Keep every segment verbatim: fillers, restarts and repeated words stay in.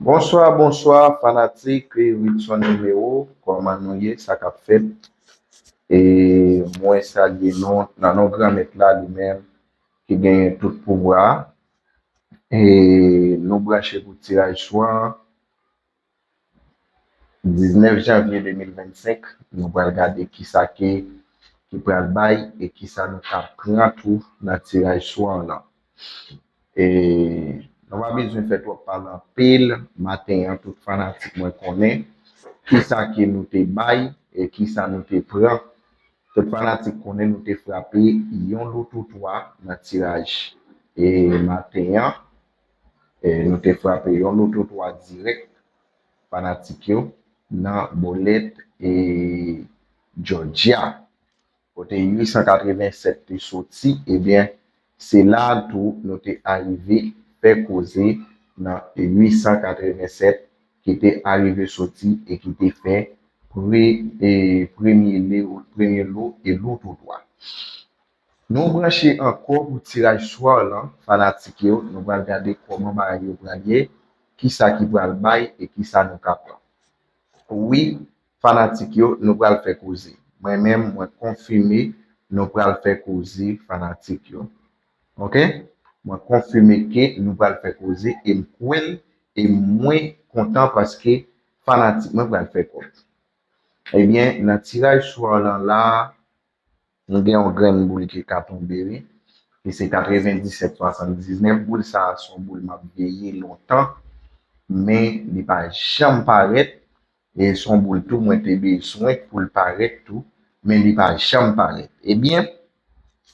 Bonswa, bonswa, fanatik Ritson Nimewo, kòman nou ye, sa k ap fèt? E mwen salye nou nan non Granmèt la li menm ki genyen tout pouvwa a. E nou branche pou tiraj swa diznèf janvye de mil vennsenk, nou pral gade kisa ke ki pral bay e kisa nou ka pran tou nan tiraj swa lan. E nou pa bezwen fè twòp pale anpil. Maten an, tout fanatik mwen konnen kisa ke nou te bay e kisa nou te pran. Tout fanatik konnen nou te frape yon loto twa nan tiraj e maten an. E nou te frape yon loto twa dirèk, fanatik yo, nan bòlèt e Georgia. Kote uit san katreven sèt te soti, ebyen, se la tou nou te arive fè koze nan uit san katreven sèt ki te arive soti e ki te fè pre, e, premye, le, premye lo e loto twa. Nou branche ankò pou tiraj swa lan, fanatik yo, nou pral gade kòman bagay yo pral ye, kisa ki pral bay e kisa nou ka pran. Wi, fanatik yo, nou pral fè koze. Mwen menm, mwen konfime nou pral fè koze, fanatik yo. Oke? Mwen konfime ke nou pral fè koze e m kwè l e mwen kontan paske fanatik mwen pral fè kòb. Ebyen, nan tiraj swa lan la, nou gen yon grenn boul ki ka tonbe, wi. Ki se katrevendisèt swasanndiznèf. Boul sa a se yon boul m ap veye lontan, men li pa janm parèt. E se yon boul tou mwen te bezwen pou l parèt tou, men li pa janm parèt. Ebyen,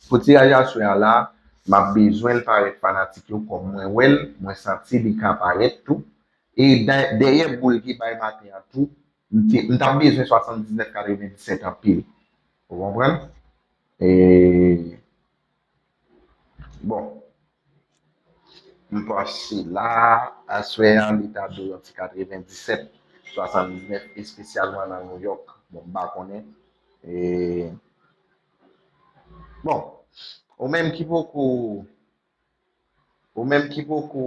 pou tiraj aswè a la, m ap bezwen l parèt fanatik yo kòm mwen wè l, mwen santi li ka parèt tou. E dè- dèyè boul ki bay maten an tou, m te- m t ap bezwen swasanndiznèf katrevendisèt anpil. Ou konprann? E, bon, m panse la, aswè an, li ta dwe yon ti katrevendisèt, swasanndiznèf, espesyalman nan New York. Bon, m pa konnen. E, bon, ou menm ki poko, ou menm ki poko,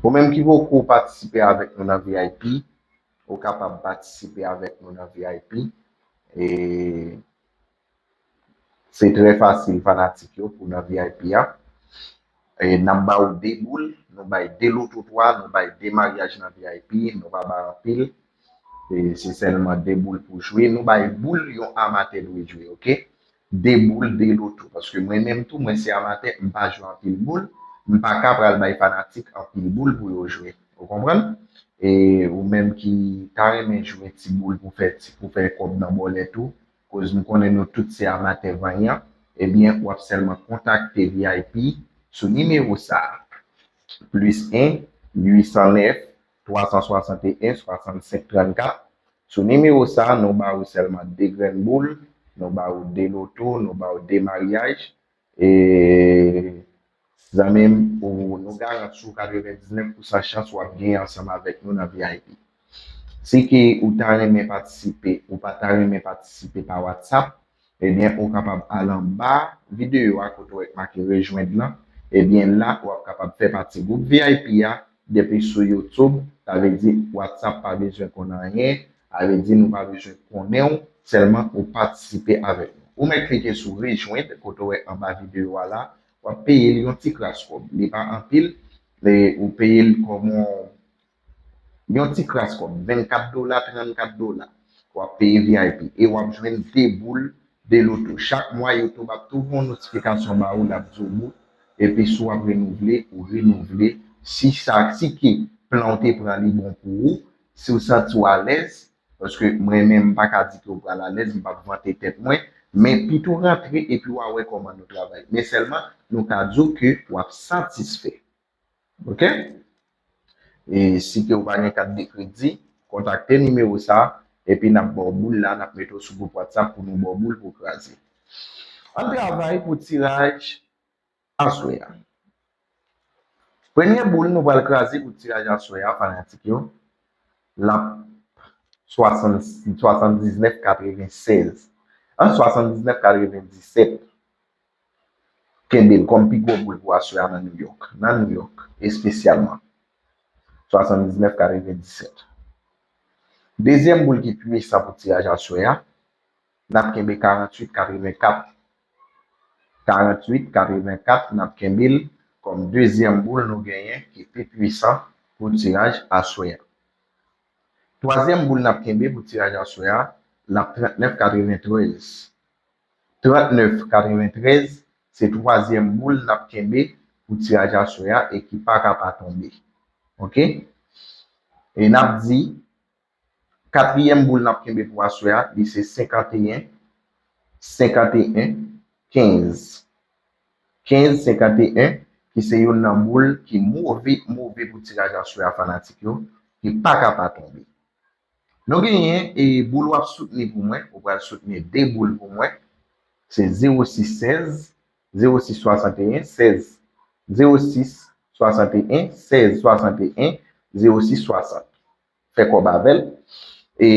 ou menm ki poko patisipe avèk nou nan V I P, ou kapab patisipe avèk nou nan V I P. E se trè fasil, fanatik yo, pou nan V I P a. E n ap ba ou de boul, nou bay de loto twa, nou bay de maryaj nan V I P, nou pa bay anpil. E se sèlman de boul pou jwe. Nou bay boul yon amatè dwe jwe, oke? De boul, de loto. Paske mwen menm tou, mwen se amatè, m pa jwe anpil boul. M pa ka pral bay fanatik anpil boul pou yo jwe. Ou konprann? E ou menm ki ta renmen jwe ti boul pou fè ti, pou fè kòb nan bòlèt ou, koz m konnen nou tout se amatè vanyan, ebyen, w ap sèlman kontakte V I P sou nimewo sa a, plis en, uit san nèf, twa san swasanteyen, swasannsenk trannkat. Sou nimewo sa a, nou ba ou sèlman de grenn boul, nou ba ou de loto, nou ba ou de maryaj, e, zanmi m, ou, nou garanti w katrevendiznèf pousan chans w ap genyen ansanm avèk nou nan V I P. Si ke ou ta renmen patisipe, ou pa ta renmen patisipe pa WhatsApp, ebyen, ou kapab al anba videyo a kote w wè k make rejwenn lan. Ebyen, la, w ap kapab fè pati gwoup V I P a depi sou YouTube. Sa vle di, WhatsApp pa bezwen konn anyen. Sa vle di, nou pa bezwen konnen w, sèlman ou patisipe avèk nou. Ou mèt klike sou rejwenn kote w wè anba videyo a la. W ap peye l yon ti kras kòb. Li pa anpil, men ou peye l kòm yon, yon ti kras kòb, vennkat dola, trannkat dola. W ap peye V I P e w ap jwenn de boul de loto. Chak mwa, YouTube ap tou voye yon notifikasyon ba ou, l ap di w bout. Epi si w ap renouvle, ou renouvle. Si sa, si ke plan w te pran li bon pou ou, si w santi w alèz, paske mwen menm, m pa ka di ke w pral alèz, m p ap vante tèt mwen, men pito rantre epi w a wè kòman nou travay. Men sèlman, nou ka di w ke w ap satisfè. Oke? E si ke w pa gen kat de kredi, kontakte nimewo sa a, epi n ap ba w boul la, n ap mete w sou gwoup WhatsApp pou nou ba w boul pou w kraze. Ann travay pou tiraj aswè a. Premye boul nou pral kraze pou tiraj aswè a, fanatik yo, l ap swasanndiznèf katrevensèz. An, swasanndiznèf katrevendisèt. kenbe l kòm pi gwo boul pou aswè a nan New York. Nan New York, espesyalman. Swasanndiznèf katrevenndisèt. Dezyèm boul ki pwisan pou tiraj aswè a, n ap kenbe karanntuit katrevenkat. Karanntuit katrevenkat, n ap kenbe l kòm dezyèm boul nou genyen ki pi pwisan pou tiraj aswè a. Twazyèm boul n ap kenbe pou tiraj aswè a, l ap trannèf katreventrèz. Trannèf katreventrèz, se twazyèm boul n ap kenbe pou tiraj aswè a e ki pa ka pa tonbe. Oke? E n ap di, katriyèm boul n ap kenbe pou aswè a, li se senkanteyen, senkanteyen, kenz. Kenz, senkanteyen, ki se youn nan boul ki move, move pou tiraj aswè a, fanatik yo, ki pa ka pa tonbe. Nou genyen, e, boul w ap soutni pou mwen, ou pral soutni de boul pou mwen. Se zewo sis sèz, zewo sis swasanteyen, sèz, zewo sis swasanteyen, sèz swasanteyen, zewo sis swasant. Fè kòb avè l. E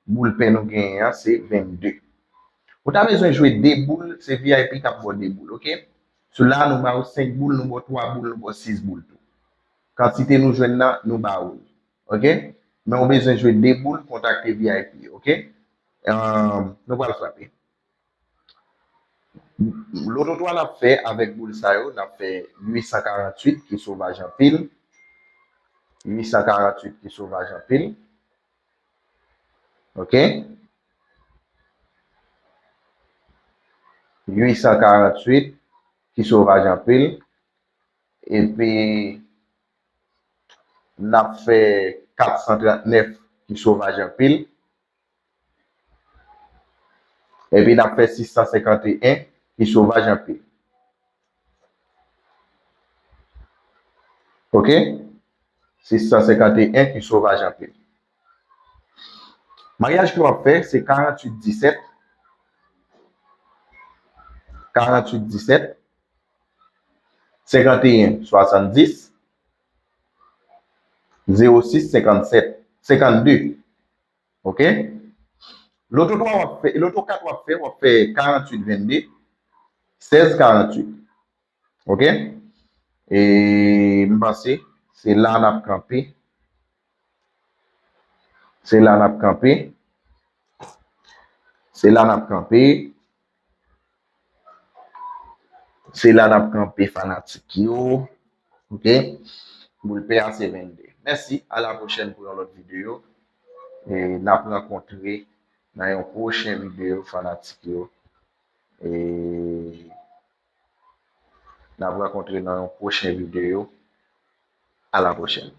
boul pen nou genyen an, se vennde. Ou ta bezwen jwe de boul, se V I P k ap ba w de boul, oke? Sou la, nou ba w senk boul, nou ba w twa boul, nou ba w sis boul tou. Kantite nou jwenn nan, nou ba w li. Oke? Men ou bezwen jwe de boul, kontakte V I P, oke? Ahn, nou pral frape. Loto twa n ap fè avèk boul sa yo, n ap fè uit san karanntuit ki sovaj anpil. Uit san karanntuit ki sovaj anpil. Oke? Uit san karanntuit ki sovaj anpil. Epi, n ap fè kat san trannèf ki sovaj anpil. Epi n ap fè sis san senkanteyen ki sovaj anpil. Oke? Sis san senkanteyen ki sovaj anpil. Maryaj ke w ap fè, se karanntuit disèt, karanntuit disèt, senkanteyen swasanndis, zewo sis senkannsèt, senkannde. Oke? Loto twa w ap fè, loto kat w ap fè, w ap fè karanntuit vennde, sèz karanntuit. Oke? E m panse se la n ap kanpe. Se la n ap kanpe. Se la n ap kanpe. Se la n ap kanpe, fanatik yo. Oke? Boul pen a se vennde. Mèsi, a la pwochèn pou yon lòt videyo. E n ap rankontre nan yon pwochen videyo, fanatik yo. E n ap rankontre nan yon pwochen videyo. A la pwochèn.